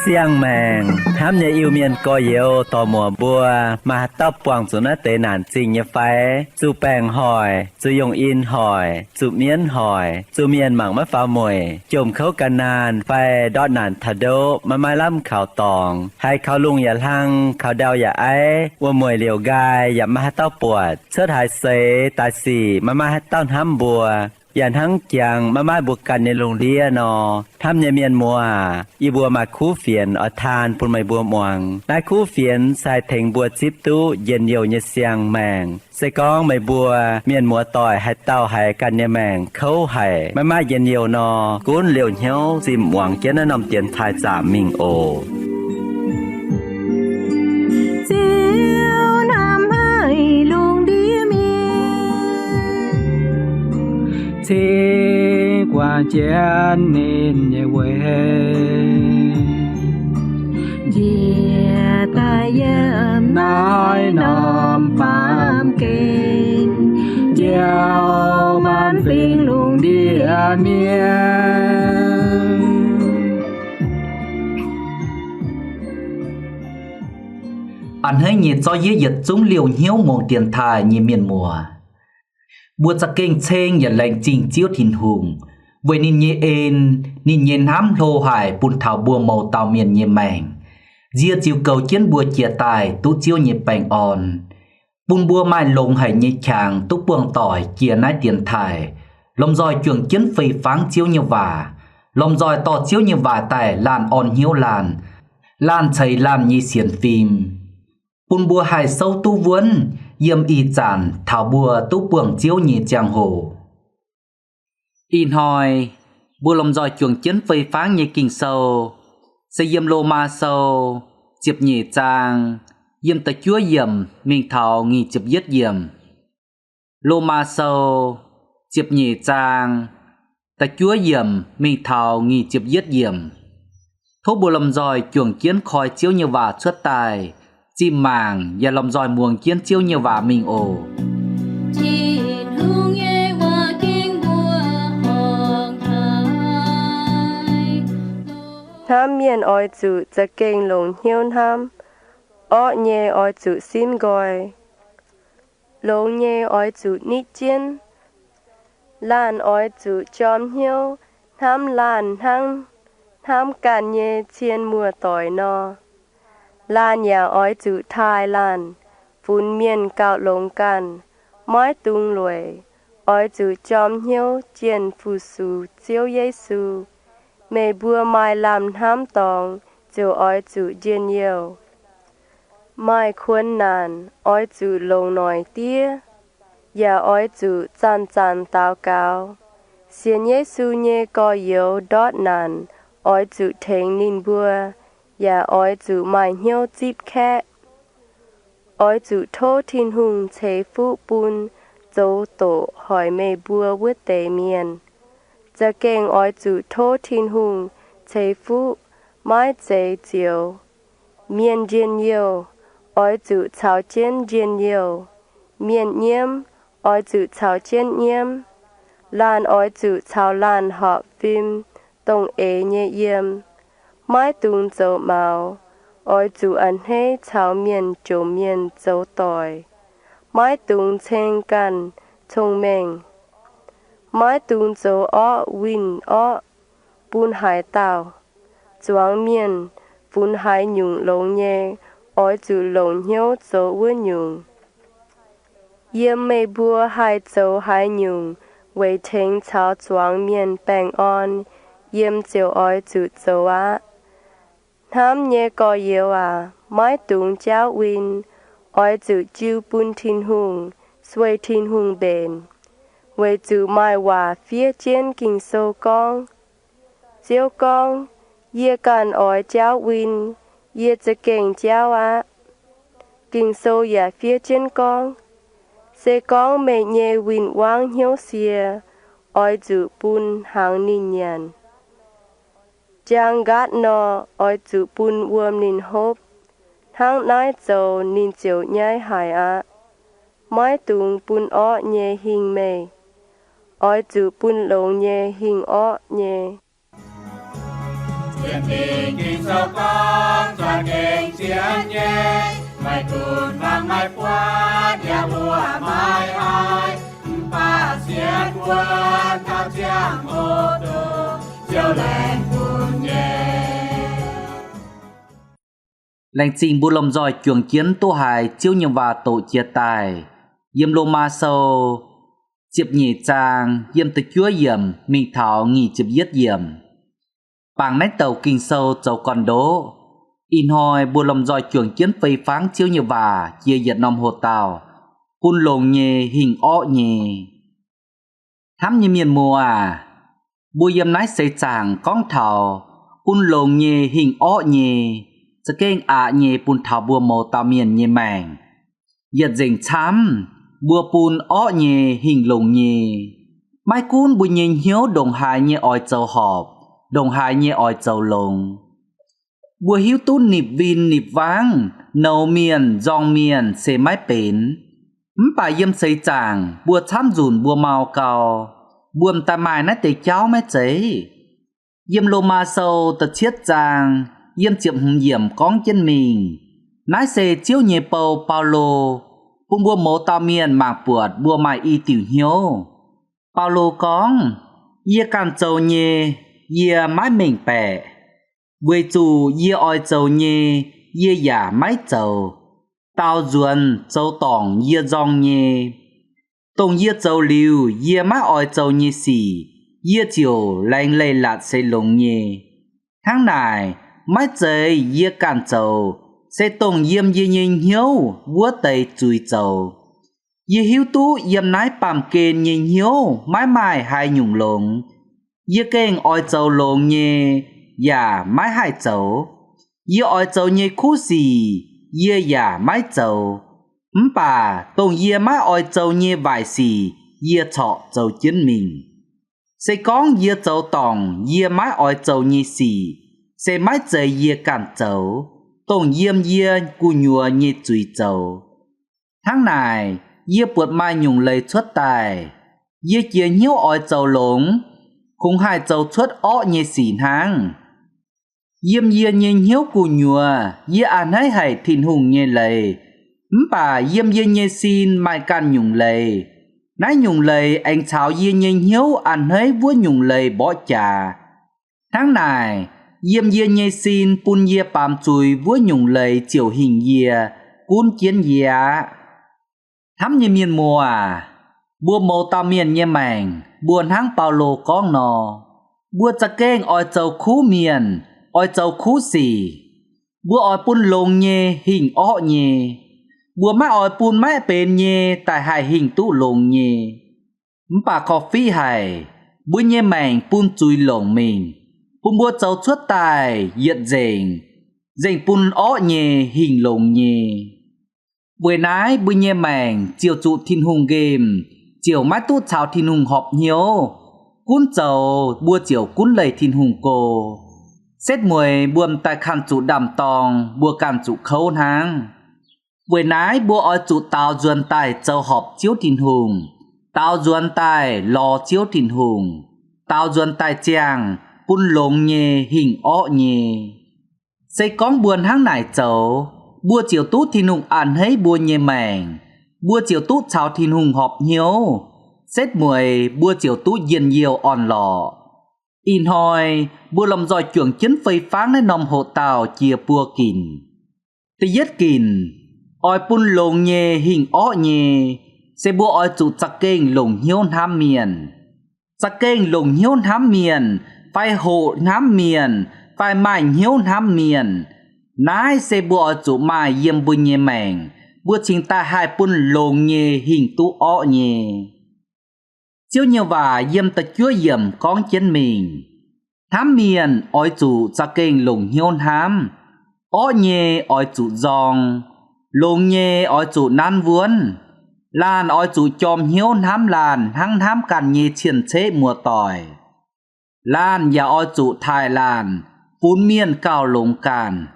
Siang-maengc hnamv nyei Iu-Mienh gorx-youz dorc-muoc mbuo, maaih haaix dauh buangh zuqc naaiv deix naanc zingh nyei fai? Zuqc baengc hoic, zuqc yongh in hoic, zuqc mienv hoic, zuqc mienh mangc maiv faaux mueic, jomc kouv gan naanh fai ndortv naanc taux ndoqv maiv maaih lamh kaux dorngx, haiz kaux lungh yaac hlang, kaux ndau yaac aiv, wuom-mueic liouc nqaai yaac maiv maaih haaix dauh buatc, cuotv haaix seix daaih sic maiv maaih haaix dauh hnamv mbuo, yaac hnangv jangx maiv maaih mbuo ganh nyei lungh ndiev nor, hnamv nyei mienh muoz aac, yie mbuo maaih kuv fienx oix taan bun meih mbuo muangx. Naaiv kuv fienx se haih tengx mbuo zipv duqv njien-youh nyei siang-maengc. Se gorngv meih mbuo mienh muoz-doic haaix dauh haiz ganh nyei maengc kouv haic, maiv maaih njien-youh nor, gunv liouh hnyouv zinh muangx jienv naaiv norm dienx taaih zaamc mingh oc. Ziouv hnamv haic lungh ndiev mienh, cingx guangc jienv ninh nyei weic, njiec daaih yiem naaiv norm baamh gen, njoux maanc fingx lungh ndiev mienh. A'hneiv nyei zorqv yiev yietc zungv liouh hnyouv mungh dienx taaih nyei mienh muoz, mbuo za'gengh ceng yaac laengz zingh Ziouv Tin-Hungh weic ninh nyei en, ninh nyei hnamv hlo haic bun taux mbuo mouz dauh mienh nyei maengc, nzie ziux goux jienv mbuo jiex daaih duqv Ziouv nyei baengh orn, bun mbuo maaih longx haic nyei qangx duqv buangh doic jiex naaiv dienx taaih, lomh nzoih juangc jienv fei fangv Ziouv nyei waac, lomh nzoih dorh Ziouv nyei waac daaih laanh orn hnyouv laanh, laanh ceix laanh nyei sienx fim, bun mbuo haih souv duqv wuonv yiem ih zanc taux mbuo duqv buangh Ziouv nyei ziangh hoc. Ih hnoi mbuo lomh nzoih juangc jienv fei fangv nyei Ging-Sou se yiem Lomaa Sou ziepc nyeic zaang, yiem da'juov yiemc mingh taux nyic ziepc yietv yiemc. Lomaa Sou ziepc nyeic zaang, da'juov yiemc mingh taux nyic ziepc yietv yiemc. Tov mbuo lomh nzoih juangc jienv koi Ziouv nyei waac cuotv daaih, zinh mangc yaac lomh nzoih muangx jienv Ziouv nyei waac mingh oc. Tin-Hungh nyei waac ging mbuo horngc haic. Hnamv mienh oix zuqc za'gengh longc hnyouv hnamv. Orqv nyei oix zuqc simv nqoi. Longx nyei oix zuqc nitv jienv. Laanh oix zuqc jorm hnyouv hnamv laanh hnangv hnamv ganh nyei cien muoz-doic nor. Laanh yaac oix zuqc taaih laanh, funx mienh gauh longx ganh, maiv dungx lueic. Oix zuqc jorm hnyouv jienh fu-sux Ziouv Yesu. Meih mbuo maaih lamh hnamv dorngx ziouc oix zuqc njien-youh. Maaih kuonx naanc oix zuqc longc noic diev, yaac oix zuqc zanc-zanc daux gaux. Sienx Yesu nyei gorx-youz ndortv naanc oix zuqc tengx ninh mbuo, yaac oix zuqc maaih hnyouv zipv kaeqv. Oix zuqc tov Tin-Hungh ceix fuqv bun zoux doqc hoic meih mbuo wuov deix mienh. Za'gengh oix zuqc tov Tin-Hungh ceix fuqv, maiv zeiz zioux. Mienh njien-youh oix zuqc caux jienv njien-youh. Mienh nyiemv oix zuqc caux jienv nyiemv. Laanh oix zuqc caux laanh horpc fim dongh eix nyei yiem. Maiv dungx zoux maux. Oix zuqc a'hneiv caux mienh jomc mienh zoux doic. Maiv dungx ceng ganh cong-mengh. Maiv dungx zoux orqv winh orqv bun haaix dauh. Zuangx mienh funx haaix nyungc longx nyei, oix zuqc longc hnyouv zoux wuov nyungc. Yiem meih mbuo haih zoux haaix nyungc weic tengx caux zuangx mienh baengh orn, yiem ziouc oix zuqc zoux aqv. Hnamv nyei gorx-youz aac, maiv dungx jaauv win. Oix zuqc jiu bun Tin-Hungh, sueih Tin-Hungh mbenc. Weic zuqc maaih waac fiev jienv Ging-Sou gorngv, Ziouv gorngv, Yie ganh oix jaauv win. Yie za'gengh jaauv aqv. Ging-Sou yaac fiev jienv gorngv, Se gorngv meih nyei win-wangv hnyouv sie, oix zuqc bun hnaangx ninh nyanc. Njang nqaatv nor, oix zuqc bun wuom ninh hopv. Hnangv naaiv zoux ninh ziouc nyaiv haic aqv. Maiv dungx bun orqv nyei hingh meih. Oix zuqc bun longx nyei hingh orqv nyei. Laengz zingh mbuo lomh nzoih juangc jienv duqv haiz Ziouv nyei waac doqc jiex daaih yiem Lomaa Sou ziepc nyeic zaang yiem da'juov yiemc mingh taux nyic ziepc yietv yiemc. Bangc naaiv douc Ging-Sou zoux gorn-ndoqv. Ih hnoi mbuo lomh nzoih juangc jienv fei fangv Ziouv nyei waac jiex yietc norm hoc-daauh, bun longx nyei hingh orqv nyei. Hnamv nyei mienh muoz aac, mbuo yiem naaiv seix zaangc gorngv taux bun longx nyei hingh orqv nyei, za'gengh aqc nyei bun taux mbuo mouz dauh mienh nyei maengc. Yietc nzengc camv, mbuo bun orqv nyei hingh longx nyei. Maiv gunv mbuo nyei hnyouv ndongc haaix nyei oix zoux horpc, ndongc haaix nyei oix zoux longx, mbuo hiuv duqv nipc win nipc wangv, nouz mienh nzorng mienh se maiv benx. Mv baac yiem seix zaangc mbuo camv nzunc mbuo mau gau, mbuo m'daaih maaih naaiv deix jauv maiv zeiz? Yiem Lomaa Sou da'cietv zaang yiem ziepc hmz yiemc gorngv jienv mingh. Naaiv se Ziouv nyei bou, Baulo, bun mbuo mouz dauh mienh mangc buatc mbuo maaih i diuc hnyouv. Baulo gorngv, Yie ganh zoux nyei, yie maiv mengh baeqc. Weic zuqc yie oix zoux nyei, yie yaac maiv zoux. Daaux nzuonx zoux dorngc yie nzorng nyei. Dongh yie zoux liuz yie maiv oix zoux nyei sic, yie ziouc laengz leiz-latc seix longx nyei. Hnangv naaic, maiv zeiz yie ganh zoux, se dongh yiem yie nyei hnyouv wuov deix zuiz zoux. Yie hiuv duqv yiem naaiv baamh gen nyei hnyouv maiv maaih haaix nyungc longx. Yie gengh oix zoux longx nyei, yaac maiv haih zoux. Yie oix zoux nyei kuv sic, yie yaac maiv zoux. Mv baac dongh yie maiv oix zoux nyei waaic sic, yie corc zoux jienv mingh. Se gorngv yie zoux dorngc yie maiv oix zoux nyei sic, se maiv zeiz yie ganh zoux, dongh yiem yie gu'nyuoz nyei zuiz zoux. Hnangv naaic, yie buatc maaih nyungc leiz cuotv daaih. Yie jiez hnyouv oix zoux longx, kungx haih zoux cuotv orqv nyei sic hnangv. Yiem yie nyei hnyouv gu'nyuoz yie a'hneiv haic Tin-Hungh nyei leiz, mv baac yiem yie nyei sin maaih ganh nyungc leiz. Naaiv nyungc leiz aengx caux yie nyei hnyouv a'hneiv wuov nyungc leiz mborqv jaax. Hnangv naaic, yiem yie nyei sin bun yie baamz zuiz wuov nyungc leiz ziouc hingh yie, gunv jienv yie aqv. Hnamv nyei mienh muoz aac, mbuo mouz dauh mienh nyei maengc mbuo hnangv Baulo gorngv nor, mbuo za'gengh oix zoux kuv mienh, oix zoux kuv sic. Mbuo oix bun longx nyei hingh orqv nyei. Mbuo maiv oix bun maiv benx nyei daaih haih hingh duqv longx nyei. Mv baac korv-fiqv haic, mbuo nyei maengc bun zuiz longc mingh, bun mbuo zoux cuotv daaih yietc nzengc, nzengc bun orqv nyei hingh longx nyei. Weic naaiv mbuo nyei maengc ziouc zuqc Tin-Hungh nqemh, ziouc maiv duqv caux Tin-Hungh horpc hnyouv. Gunv zoux mbuo ziouc gunv leih Tin-Hungh go. Setv mueiz mbuo m'daaih kangh zuqc ndaam-dorng, mbuo ganh zuqc kouv hnangv. Weic naaiv mbuo oix zuqc daaux nzuonx daaih zoux horpc Ziouv Tin-Hungh, daaux nzuonx daaih lorz Ziouv Tin-Hungh, daaux nzuonx daaih ziangh bun longx nyei hingh orqv nyei. Se gorngv mbuo hnangv naaic zoux, mbuo ziouc duqv Tin-Hungh a'hneiv mbuo nyei maengc, mbuo ziouc duqv caux Tin-Hungh horpc hnyouv. Setv mueiz mbuo ziouc duqv njien-youh orn-lorqc. Ih hnoi mbuo lomh nzoih juangc jienv fei fangv naaiv norm hoqc dauh jiex buo ginc. Da'yietv ginc, oix bun longx nyei hingh orqv nyei, se mbuo oix zuqc za'gengh longc hnyouv hnamv mienh. Za'gengh longc hnyouv hnamv mienh fai hoqc hnamv mienh fai maaih hnyouv hnamv mienh, naaiv se mbuo oix zuqc maaih yiem mbuo nyei maengc, mbuo cingx daaih haih bun longx nyei hingh duqv orqv nyei. Ziouv nyei waac yiem da'juov yiemc gorngv jienv mingh, hnamv mienh oix zuqc za'gengh longc hnyouv hnamv, orqv nyei oix zuqc nzorng, longx nyei oix zuqc nanv wuonv. Laanh oix zuqc jorm hnyouv hnamv laanh hnangv hnamv ganh nyei cien-ceqv muoz-doic. Laanh yaac oix zuqc taaih laanh, funx mienh gauh longx ganh.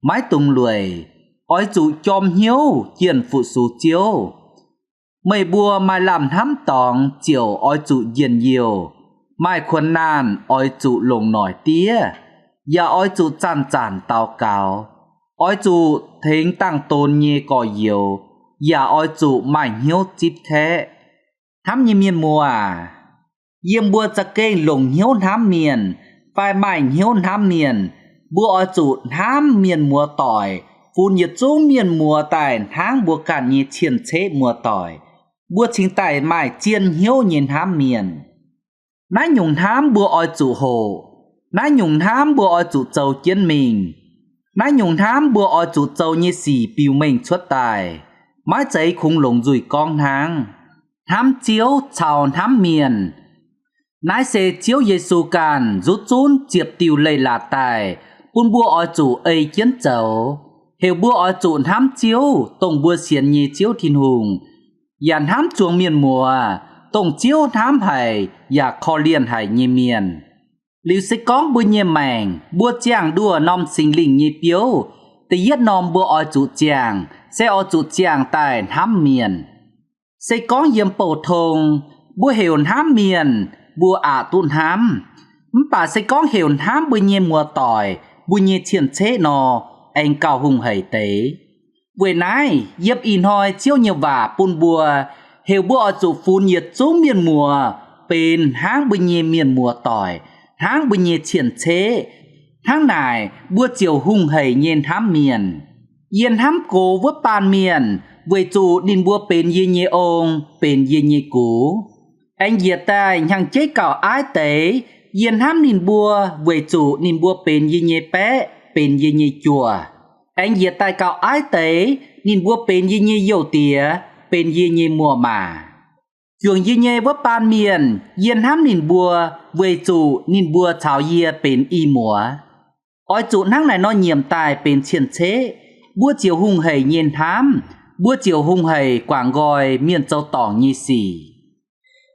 Maiv dungx lueic, oix zuqc jorm hnyouv jienh fu-sux Ziouv. Meih mbuo maaih lamh hnamv dorngx ziouc oix zuqc njien-youh, maaih kuonx naanh oix zuqc longc noic diev, yaac oix zuqc zanc-zanc daux gaux. Oix zuqc tengx dangh donx nyei gorx-youz, yaac oix zuqc maaih hnyouv zipv kaeqv. Hnamv nyei mienh muoz aac, yiem mbuo za'gengh longc hnyouv hnamv mienh fai maaih hnyouv hnamv mienh, mbuo oix zuqc hnamv mienh muoz-doic, funx yietc zungv mienh muoz daaih hnangv mbuo ganh nyei cien-ceqv muoz-doic. Mbuo cingx daaih maaih zien hnyouv nyei hnamv mienh. Naaiv nyungc hnamv mbuo oix zuqc hoqc. Naaiv nyungc hnamv mbuo oix zuqc zoux jienv mingh. Naaiv nyungc hnamv mbuo oix zuqc zoux nyei sic biux mengh cuotv daaih, maiv zeiz kungx longc nzuih gorngv hnangv. Hnamv Ziouv caux hnamv mienh. Naaiv se Ziouv Yesu ganh nzuqc zunv ziepc diuh leiz-latc daaih bun mbuo oix zuqc ei jienv zoux, heuc mbuo oix zuqc hnamv Ziouv, dongh mbuo sienx nyei Ziouv Tin-Hungh, yaac hnamv zuangx mienh muoz, dongh Ziouv hnamv haic yaac korv-lienh haic nyei mienh. Liuz se gorngv mbuo nyei maengc mbuo ziangh nduoh norm Singx Lingh nyei biouv, da'yietv norm mbuo oix zuqc ziangh se oix zuqc ziangh daaih hnamv mienh. Se gorngv yiem bouh tong mbuo heuc hnamv mienh, mbuo aqc duqv hnamv. Mv baac se gorngv heuc hnamv mbuo nyei muoz-doic, mbuo nyei cien-ceqv nor, aengx gauh hungh hec deix. Weic naaiv yiem ih hnoi Ziouv nyei waac bun mbuo, heuc mbuo oix zuqc funx yietc zungv mienh muoz benx hnangv mbuo nyei mienh muoz-doic, hnangv mbuo nyei cien-ceqv. Hnangv naaic mbuo ziouc hungh hec nyei hnamv mienh. Yie hnamv gox wuov baan mienh weic zuqc ninh mbuo benx yie nyei ong, benx yie nyei gux. Aengx njiec daaih hnyangx-jeiv gauh aiv deix, yie hnamv ninh mbuo weic zuqc ninh mbuo benx yie nyei baeqv, benx yie nyei juoh. Aengx njiec daaih gauh aiv deix, ninh mbuo benx yie nyei youh diex, benx yie nyei muoz-maac. Juangc yie nyei wuov baan mienh, yie hnamv ninh mbuo weic zuqc ninh mbuo caux yie benx i muoz. Oix zuqc hnangv naaic nor nyiemc daaih benx cien-ceqv, mbuo ziouc hungh hec nyei hnamv, mbuo ziouc hungh hec guangc nqoi mienh zoux dorngc nyei sic.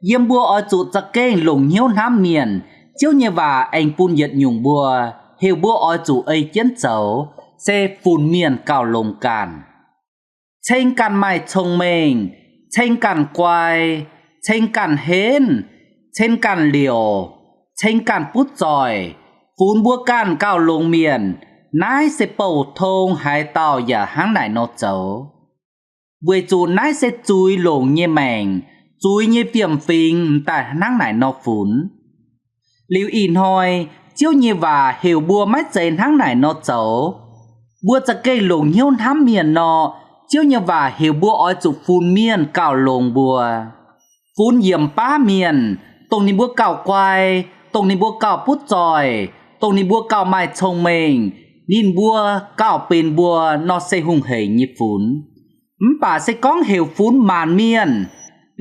Yiem mbuo oix zuqc za'gengh longc hnyouv hnamv mienh, Ziouv nyei waac aengx bun yietc nyungc mbuo, heuc mbuo oix zuqc ei jienv zoux, se funx mienh gauh longx ganh. Ceng ganh maaih cong-mengh, ceng ganh guai, ceng ganh henv, ceng ganh liouc, ceng ganh butv zoih, funx mbuo ganh gauh longx mienh, naaiv se bouh tong haaix dauh yaac hnangv naaic nor zoux. Weic zuqc naaiv se zuiz longc nyei maengc, zuiz nyei fiem-fingx m'daaih hnangv naaic nor funx. Liuz ih hnoi, Ziouv nyei waac heuc mbuo maiv zeiz hnangv naaic nor zoux. Mbuo za'gengh longc hnyouv hnamv mienh nor, Ziouv nyei waac heuc mbuo oix zuqc funx mienh gauh longx mbuo. Funx yiemc baav mienh, dongh ninh mbuo gauh guai, dongh ninh mbuo gauh butv zoih, dongh ninh mbuo gauh maaih cong-mengh, ninh mbuo gauh benx mbuo nor se hungh hec nyei funx. Mv baac se gorngv heuc funx maanc mienh,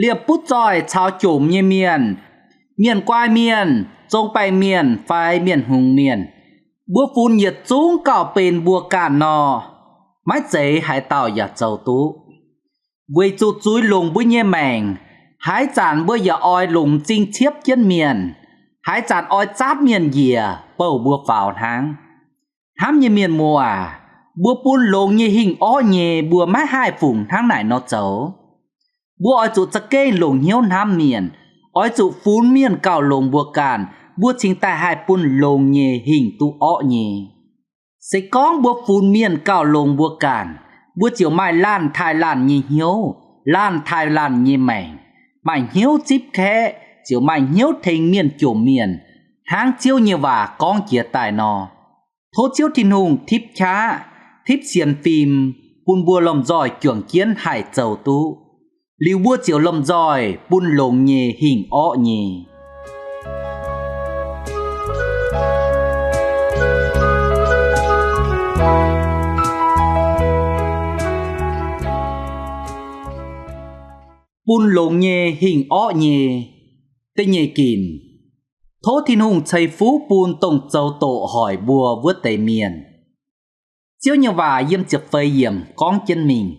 liemh butv zoih caux jomc nyei mienh, mienh guai mienh, zong baengh mienh fai mienh hngongx mienh, mbuo funx yietc zungv gauh benx mbuo ganh nor, maiv zeiz haaix dauh yaac zoux duqv. Weic zuqc zuiz longc mbuo nyei maengc, haaix zanc mbuo yaac oix longc m'zing ciepv jienv mienh, haaix zanc oix zaatv mienh njiec bouh mbuo faaux hnangv. Hnamv nyei mienh muoz aac, mbuo bun longx nyei hingh orqv nyei mbuo maiv haih fungc hnangv naaic nor zoux. Mbuo oix zuqc za'gengh longc hnyouv hnamv mienh, oix zuqc funx mienh gauh longx mbuo ganh, mbuo cingx daaih haih bun longx nyei hingh duqv orqv nyei. Se gorngv mbuo funx mienh gauh longx mbuo ganh, mbuo ziouc maaih laanh taaih laanh nyei hnyouv, laanh taaih laanh nyei maengc, maaih hnyouv zipv kaeqv, ziouc maaih hnyouv tengx mienh jomc mienh, hnangv Ziouv nyei waac gorngv jiex daaih nor. Tov Ziouv Tin-Hungh tipv qaqv, tipv sienx fim, bun mbuo lomh nzoih juangc jienv haih zoux duqv. Liuz mbuo ziouc lomh nzoih bun longx nyei hingh orqv nyei. Bun longx nyei hingh orqv nyei. Da'nyeic ginc. Tov Tin-Hungh ceix fuqv bun dongh zoux doqc hoic mbuo wuov deix mienh. Ziouv nyei waac yiem ziepc feix yiemc gorngv jienv mingh.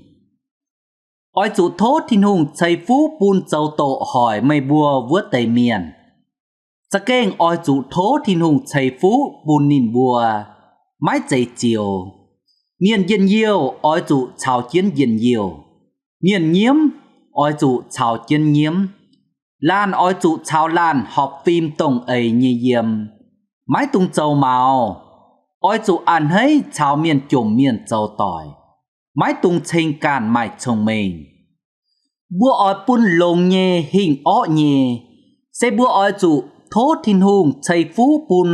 Oix zuqc tov Tin-Hungh ceix fuqv bun zoux doqc hoic meih mbuo wuov deix mienh. za'gengh oix zuqc tov Tin-Hungh ceix fuqv bun ninh mbuo, maiv zeiz zioux. Mienh njien-youh oix zuqc caux jienv njien-youh. Mienh nyiemv oix zuqc caux jienv nyiemv. Laanh oix zuqc caux laanh horpc fim dongh eix nyei yiem, maiv dungx zoux maux. Oix zuqc a'hneiv caux mienh jomc mienh zoux doic, maiv dungx ceng ganh maaih cong-mengh. Mbuo oix bun longx nyei hingh orqv nyei, se mbuo oix zuqc tov Tin-Hungh ceix fuqv bun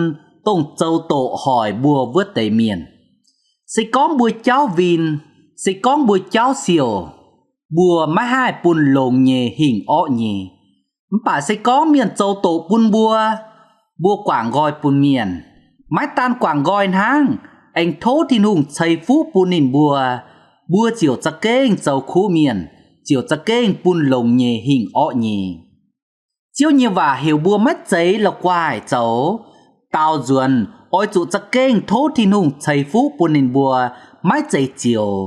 dongh zoux doqc hoic mbuo wuov deix mienh. Se gorngv mbuo jauv win, se gorngv mbuo jauv siouc, mbuo maiv haih bun longx nyei hingh orqv nyei. Mv baac se gorngv mienh zoux doqc bun mbuo, mbuo guangc nqoi bun mienh, maiv daan guangc nqoi hnangv, aengx tov Tin-Hungh ceix fuqv bun ninh mbuo, mbuo ziouc za'gengh zoux kuv mienh, ziouc za'gengh bun longx nyei hingh orqv nyei. Ziouv nyei waac heuc mbuo maiv zeiz la'guaih zoux. Daaux nzuonx oix zuqc za'gengh tov Tin-Hungh ceix fuqv bun ninh mbuo, maiv zeiz zioux.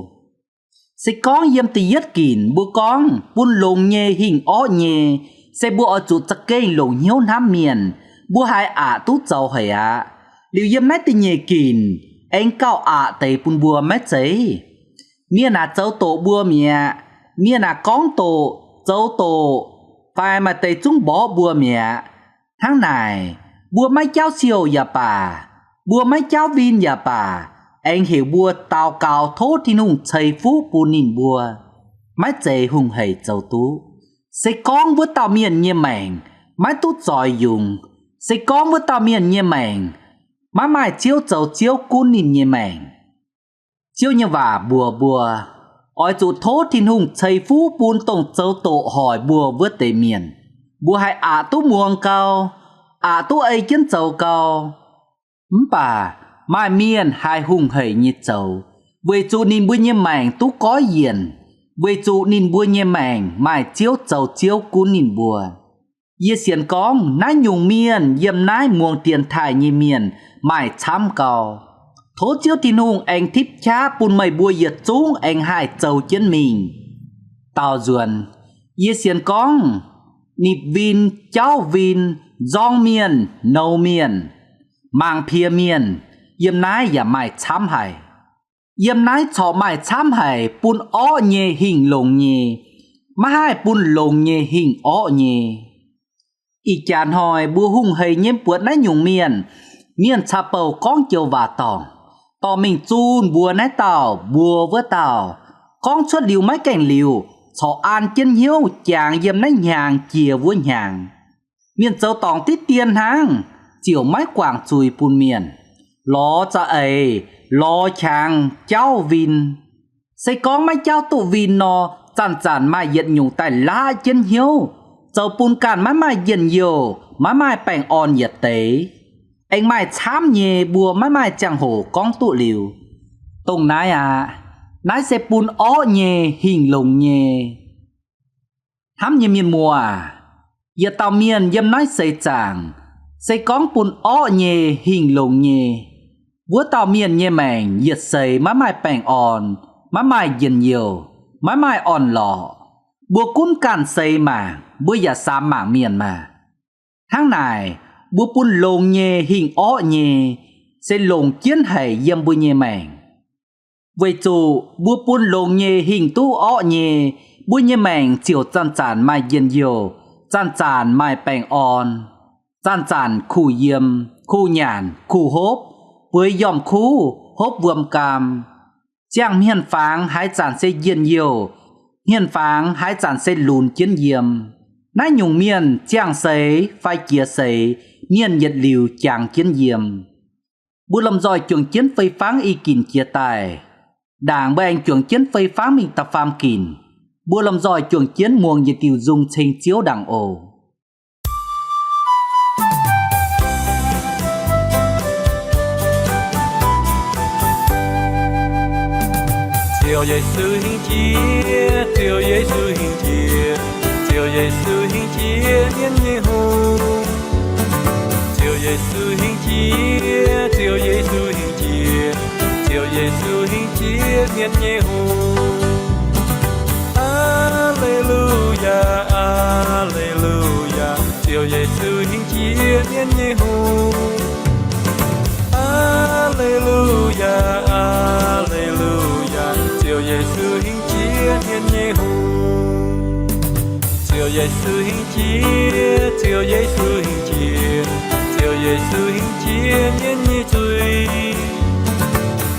Se gorngv yiem da'yietv ginc mbuo gorngv bun longx nyei hingh orqv nyei, se mbuo oix zuqc za'gengh longc hnyouv hnamv mienh, mbuo haiz aqc duqv zoux haic aqv. Liuz yiem naaiv da'nyeic ginc aengx gauh aqc deix bun mbuo maiv zeiz? Mienh aah, zoux doqc mbuo mi'aqv. Mienh aah, gorngv doqc, zoux doqc, fai maaih deix zungv mborqv mbuo mi'aqv. Hnangv naaic, mbuo maiv jauv siouc yaac baac, mbuo maiv jauv win yaac baac, aengx heuc mbuo daux gaux tov Tin-Hungh ceix fuqv bun ninh mbuo, maiv zeiz hungh hec zoux duqv. Se gorngv wuov dauh mienh nyei maengc maiv duqv zoix yungz, se gorngv wuov dauh mienh nyei maengc maiv maaih Ziouv zoux Ziouv gunv ninh nyei maengc, Ziouv nyei waac mbuox mbuo, oix zuqc tov Tin-Hungh ceix fuqv bun dongh zoux doqc hoic mbuo wuov deix mienh. Mbuo haih aqc duqv muangx gau, aqc duqv ei jienv zoux gau. Mv baac maaih mienh haih hungh hec nyei zoux, weic zuqc ninh mbuo nyei maengc duqv goiv yienc, weic zuqc ninh mbuo nyei maengc maaih Ziouv zoux Ziouv gunv ninh mbuo. Yie sienx gorngv naaiv nyungc mienh yiem naaiv muangx dienx taaih nyei mienh maaih camv gau. Tov Ziouv Tin-Hungh aengx tipv qaqv bun meih mbuo yietc zungv aengx haih zoux jienv mingh. Daaux nzuonx, yie sienx gorngv nipc win, jauv win, nzorng mienh, nouz mienh, mangc piex mienh, yiem naaiv yaac maaih camv haic. Yiem naaiv corc maaih camv haic bun orqv nyei hingh longx nyei, maiv haih bun longx nyei hingh orqv nyei. Ih jaax hnoi mbuo hungh hec nyei buatc naaiv nyungc mienh, mienh caux bouh gorngv joux waac dorngc, dorh mingh zunh mbuox naaiv dauh mbuox wuov dauh, gorngv cuotv liuz maiv gaengh liuz, corc an jienv hnyouv jangx yiem naaiv hnyangx jiex wuov hnyangx. Mienh zoux dorngc diqv dien hnangv, ziouc maiv guangc zuiz bun mienh, lorz za'eix, lorz qangx, jauv win. Se gorngv maiv jauv duqv win nor, zanc-zanc maaih yietc nyungc daaih laqv jienv hnyouv, zoux bun ganh maiv maaih njien-youh, maiv maaih baengh orn yietc deix. Aengx maaih camv nyei mbuo maiv maaih ziangh hoc gorngv duqv liuz. Dongh naaiv aqv. Naaiv se bun orqv nyei hingh longx nyei. Hnamv nyei mienh muoz, yietc dauh mienh yiem naaiv seix zaangc, se gorngv bun orqv nyei hingh longx nyei, wuov dauh mienh nyei maengc yietc seix maiv maaih baengh orn, maiv maaih njien-youh, maiv maaih orn-lorqc. Mbuo gunv ganh seix mangc, mbuo yaac samx mangc mienh maah! Hnangv naaic, mbuo bun longx nyei hingh orqv nyei, se longc jienv haic yiem mbuo nyei maengc. Weic zuqc mbuo bun longx nyei hingh duqv orqv nyei, mbuo nyei maengc ziouc zanc-zanc maaih njien-youh, zanc-zanc maaih baengh orn, zanc-zanc kuh yiem, kuh nyanc, kuh hopv, bueix njormh kuv, hopv wuom gaam. Ziangh hmien-fangx haaix zanc se njien-youh, hmien-fangx haaix zanc se lunx jienv yiem. Naaiv nyungc mienh ziangh seix fai jiex seix, mienh yietc liuz jangx jienv yiem. Mbuo lomh nzoih juangc jienv fei fangv i ginc jiez daaih. Ndaangc mbuo aengx juangc jienv fei fangv mingh da'faam ginc, mbuo lomh nzoih juangc jienv muangx yietc diuh nzung ceng Ziouv ndaangc oc. Ziouv Yesu hingh jiex, Ziouv Yesu hingh jiex, Ziouv Yesu hingh jiex mienh nyei hungh. Ziouv Yesu hingh jiex, Ziouv Yesu hingh jiex, Ziouv Yesu hingh jiex mienh nyei hungh. Aa^le^lu^yaa, aa^le^lu^yaa, Ziouv Yesu hingh jiex jiex mienh nyei hungh. Aa^le^lu^yaa, aa^le^lu^yaa, Ziouv Yesu hingh jiex mienh nyei hungh. Ziouv Yesu hingh jiex, Ziouv Yesu hingh jiex, Ziouv Yesu hingh jiex mienh nyei zuiz.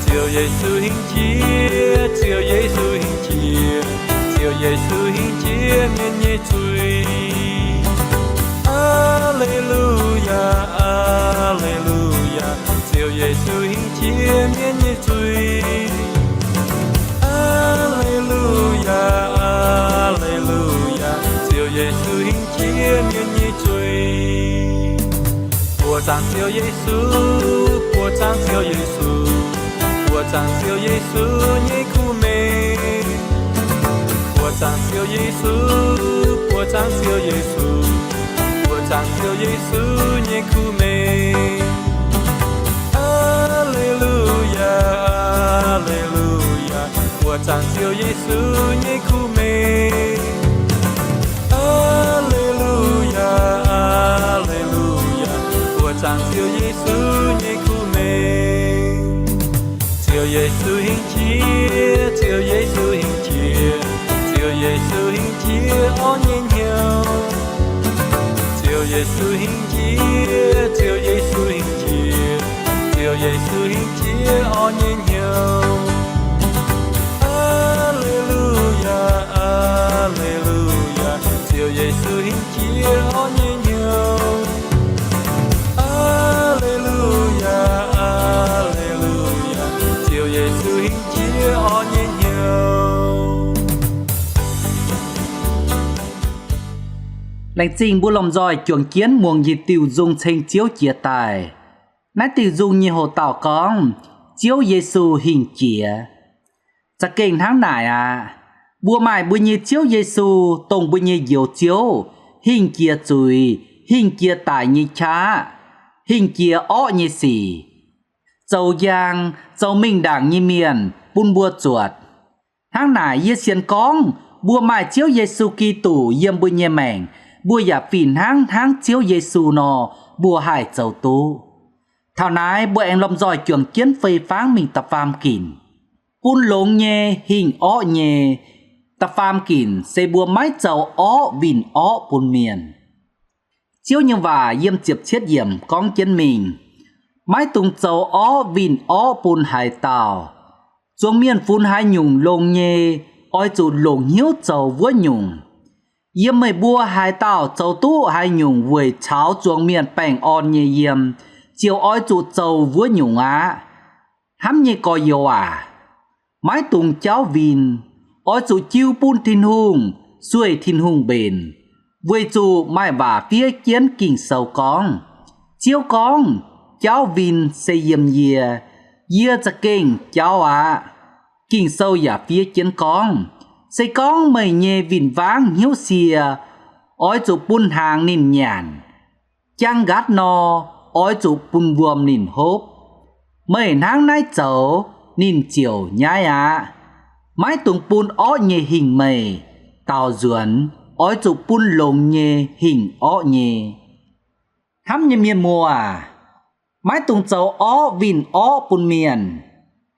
Ziouv Yesu hingh jiex, Ziouv Yesu hingh jiex, Ziouv Yesu hingh jiex mienh nyei zuiz. Aa^le^lu^yaa, aa^le^lu^yaa, Ziouv Yesu hingh jiex mienh nyei zuiz. Aa^le^lu^yaa, aa^le^lu^yaa, Ziouv Yesu hingh jiex mienh nyei zuiz. Buoqc zaangc Ziouv Yesu, buoqc zaangc Ziouv Yesu, buoqc zaangc Ziouv Yesu nyei kuv mengh. Buoqc zaangc Ziouv Yesu, buoqc zaangc Ziouv Yesu, buoqc zaangc Ziouv Yesu nyei kuv mengh. Aa^le^lu^yaa, aa^le^lu^yaa, buoqc zaangc Ziouv Yesu nyei kuv mengh. Aa^le^lu^yaa, aa^le^lu^yaa, buoqc zaangc Ziouv Yesu nyei kuv mengh. Ziouv Yesu hingh jiex, Ziouv Yesu hingh jiex, Ziouv Yesu hingh jiex orv nyei hnyouv. Ziouv Yesu hingh jiex, Ziouv Yesu hingh jiex, Ziouv Yesu hingh jiex orv nyei hnyouv. Aa^le^lu^yaa, aa^le^lu^yaa, Ziouv Yesu hingh jiex orv nyei hnyouv. Aa^le^lu^yaa, aa^le^lu^yaa, Ziouv Yesu hingh jiex orv nyei hnyouv. Laengz zingh mbuo lomh nzoih juangc jienv muangx yietc diuh nzung ceng Ziouv jiex daaih. Naaiv diuh nzung nyei hoc-dauh gorngv, Ziouv Yesu hingh jiex. Za'gengh hnangv naaic aqv. Mbuo maaih mbuo nyei Ziouv Yesu, dongh mbuo nyei Njoux Ziouv, hingh jiex zuiz, hingh jiex daic nyei qaqv, hingh jiex orqv nyei sic, zoux njang, zoux mingh ndaangc nyei mienh bun mbuo zuotc. Hnangv naaic yie sienx gorngv mbuo maaih Ziouv Yesu Giduc yiem mbuo nyei maengc, mbuo yaac fih hnangv hnangv Ziouv Yesu nor, mbuo haih zoux duqv. Taux naaiv mbuo aengx lomh nzoih juangc jienv fei fangv mingh da'faam ginc. Bun longx nyei hingh orqv nyei. Da'faam ginc se mbuo maiv zoux orqv winh orqv bun mienh. Ziouv nyei waac yiem ziepc cietv yiemc gorngv jienv mingh, maiv dungx zoux orqv winh orqv bun haaix dauh. Zuangx mienh funx haaix nyungc longx nyei, oix zuqc longc hnyouv zoux wuov nyungc. Yiem meih mbuo haaix dauh zoux duqv haaix nyungc weic caux zuangx mienh baengh orn nyei yiem, ziouc oix zuqc zoux wuov nyungc aqv. Hnamv nyei gorx-youz aac, maiv dungx jauv win. Oix zuqc jiu bun Tin-Hungh, sueih Tin-Hungh mbenc, weic zuqc maaih waac fiev jienv Ging-Sou gorngv, Ziouv gorngv, Jauv win se yiem yie. Yie za'gengh jauv aqv. Ging-Sou yaac fiev jienv gorngv, Se gorngv meih nyei win-wangv hnyouv sie, oix zuqc bun hnaangx ninh nyanc. Jang nqatv nor, oix zuqc bun wuom ninh hopv. Meih hnangv naaiv zoux, ninh ziouc nyaiv aqv. Maiv dungx bun orqv nyei hingh meih. Daaux nzuonx, oix zuqc bun longx nyei hingh orqv nyei. Hnamv nyei mienh muoz aac, maiv dungx zoux orqv winh orqv bun mienh.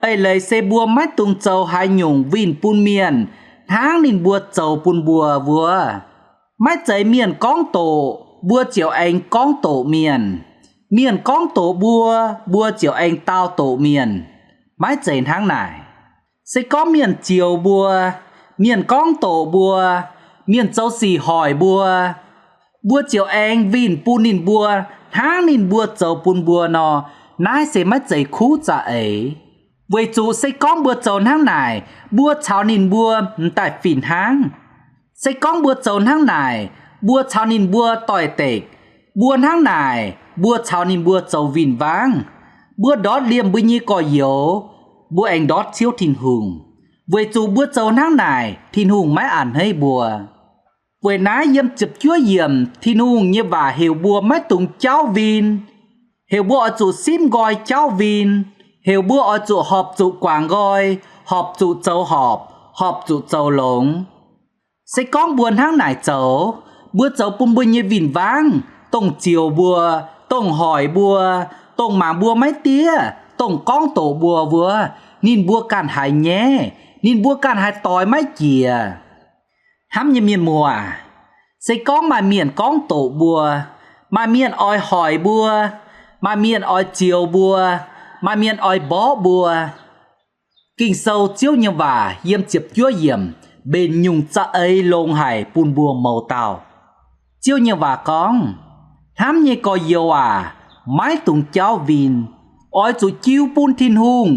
Eix leiz se mbuo maiv dungx zoux haaix nyungc winh bun mienh hnangv ninh mbuo zoux bun mbuo wuov. Maiv zeiz mienh gorngv doqc, mbuo ziouc aengx gorngv doqc mienh. Mienh gorngv doqc mbuo, mbuo ziouc aengx dau doqc mienh. Maiv zeiz hnangv naaic. Se gorngv mienh zioux mbuo, mienh gorngv doqc mbuo, mienh zoux sic hoic mbuo, mbuo ziouc aengx winh bun ninh mbuo hnangv ninh mbuo zoux bun mbuo nor, naaiv se maiv zeiz kuv za'eix. Weic zuqc se gorngv mbuo zoux hnangv naaic, mbuo caux ninh mbuo m'daaih fih hnangv. Se gorngv mbuo zoux hnangv naaic, mbuo caux ninh mbuo doix-dekc. Mbuo hnangv naaic, mbuo caux ninh mbuo zoux win-wangv. Mbuo ndortv liemh mbuo nyei gorx-youz, mbuo aengx ndortv Ziouv Tin-Hungh. Weic zuqc mbuo zoux hnangv naaic, Tin-Hungh maiv a'hneiv mbuo. Weic naaiv yiem ziepc juov yiemc Tin-Hungh nyei waac heuc mbuo maiv dungx jauv win, heuc mbuo oix zuqc simv nqoi jauv win, heuc mbuo oix zuqc horpc zuqc guangc nqoi, horpc zuqc zoux horpc, horpc zuqc zoux longx. Se gorngv mbuo hnangv naaic zoux, mbuo zoux bun mbuo nyei win-wangv dongh ziouc mbuo, dongh hoic mbuo, dongh mangc mbuo maiv diev, dongh gorngv doqc mbuo wuov, ninh mbuo ganh haiz nyaiv, ninh mbuo ganh haiz doix maiv jiex. Hnamv nyei mienh muoz, se gorngv maaih mienh gorngv doqc mbuo, maaih mienh oix hoic mbuo, maaih mienh oix zioux mbuo, maaih mienh oix mborqv mbuo, Ging-Sou Ziouv nyei waac yiem ziepc juov yiemc mbenc nyungc za'eix longx haic bun mbuo mouz dauh. Ziouv nyei waac gorngv, Hnamv nyei gorx-youz aac, maiv dungx jauv win. Oix zuqc jiu bun Tin-Hungh,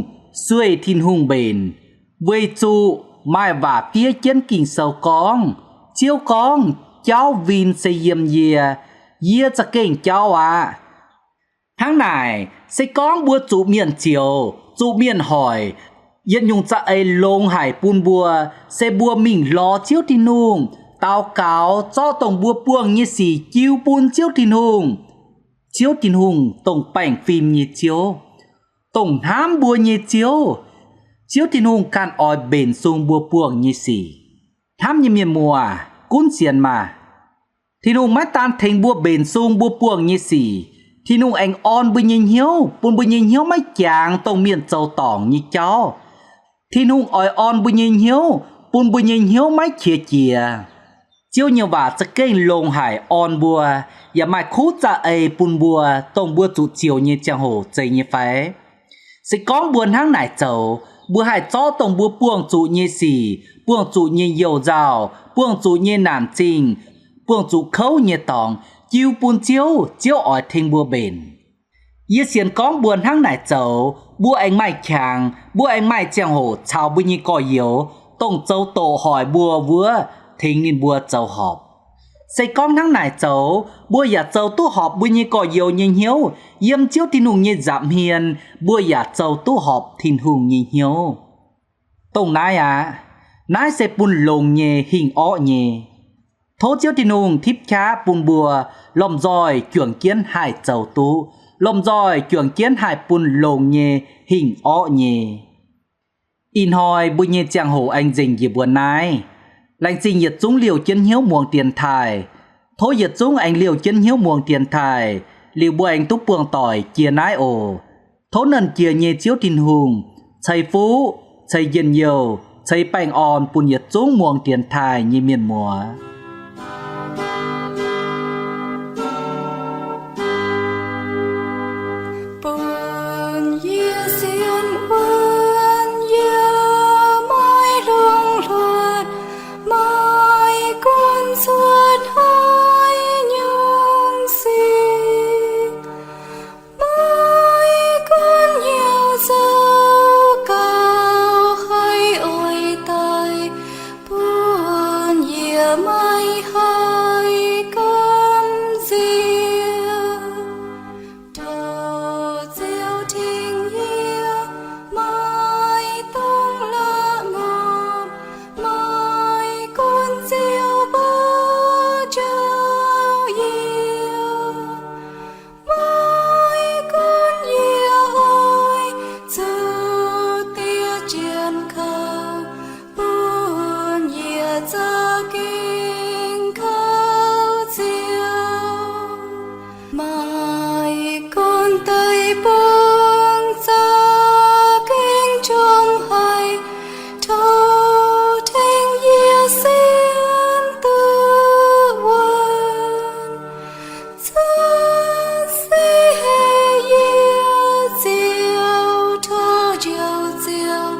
sueih Tin-Hungh mbenc. Weic zuqc maaih waac fiev jienv Ging-Sou gorngv, Ziouv gorngv, Jauv win se yiem yie. Yie za'gengh jauv aqv. Hnangv naaic, se gorngv mbuo zuqc mienh zioux, zuqc mienh hoic, yietc nyungc za'eix longx haic bun mbuo, se mbuo mingh lorz Ziouv Tin-Hungh, daux gaux zorqv dongh mbuo buangh nyei sic jiu bun Ziouv Tin-Hungh. Ziouv Tin-Hungh dongh baengh fim nyei Ziouv, dongh hnamv mbuo nyei Ziouv. Ziouv Tin-Hungh ganh oix mbenc sung mbuo buangh nyei sic. Hnamv nyei mienh muoz, gunv sienx maah! Tin-Hungh maiv daan tengx mbuo mbenc sung mbuo buangh nyei sic, Tin-Hungh aengx orn mbuo nyei hnyouv, bun mbuo nyei hnyouv maiv jangx dongh mienh zoux dorngc nyei jauv. Tin-Hungh oix orn mbuo nyei hnyouv, bun mbuo nyei hnyouv maiv qiex jiez. Ziouv nyei waac za'gengh longx haic orn mbuo, yaac maaih kuv za'eix bun mbuo, dongh mbuo zuqc zioux nyei ziangh hoc zeiz nyei fai? Se gorngv mbuo hnangv naaic zoux, mbuo haih zorqv dongh mbuo buangh zuqc nyei sic, buangh zuqc nyei youh nzauh, buangh zuqc nyei naanc zingh, buangh zuqc kouv nyei dorngx, jiu bun Ziouv, Ziouv oix tengx mbuo mbenc. Yie sienx gorngv mbuo hnangv naaic zoux, mbuo aengx maaih qangx, mbuo aengx maaih ziangh hoc caux mbuo nyei gorx-youz, dongh zoux doqc hoic mbuo wuov, tengx ninh mbuo zoux horpc. Se gorngv hnangv naaic zoux, mbuo yaac zoux duqv horpc mbuo nyei gorx-youz nyei hnyouv. Yiem Ziouv Tin-Hungh nyei nza'hmien, mbuo yaac zoux duqv horpc Tin-Hungh nyei hnyouv. Dongh naaiv aqv. Naaiv se bun longx nyei hingh orqv nyei. Tov Ziouv Tin-Hungh tipv qaqv bun mbuo lomh nzoih juangc jienv haih zoux duqv, lomh nzoih juangc jienv haih bun longx nyei hingh orqv nyei. Ih hnoi mbuo nyei ziangh hoc aengx nzengc njiec mbuo naaiv. Laengz zingh yietc zungv liouh jienv hnyouv muangx dienx taaih. Tov yietc zungv aengx liouh jienv hnyouv muangx dienx taaih, liuz mbuo aengx duqv buangh doic jiex naaiv oc. Tov Nernh Jiex nyei Ziouv Tin-Hungh ceix fuqv, ceix njien-youh, ceix baengh orn bun yietc zungv muangx dienx taaih nyei mienh muoz. Bun yie sienx wuonv, yie maiv longx hluotv, maiv gunv cuotv haaix nyungc sic, maiv gunv hnyouv zoux gaux haiz oix daic, bun yie maiv haih gamh nziex. Tov Ziouv tengx yie, maiv dungx la'ngopv, maiv gunv Ziouv mbuo njoux yie, maiv gunv yie oix zuqc diev jienv kouv, bun yie za'gengh kouv Ziouv. Maiv gunv deic-bung za'gengh njongc haic, tov tengx yie sienx duqv wuonv. Cuotv seix heh yie Ziouv, tov Njoux Ziouv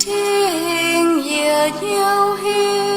tengx yie hnyouv heh.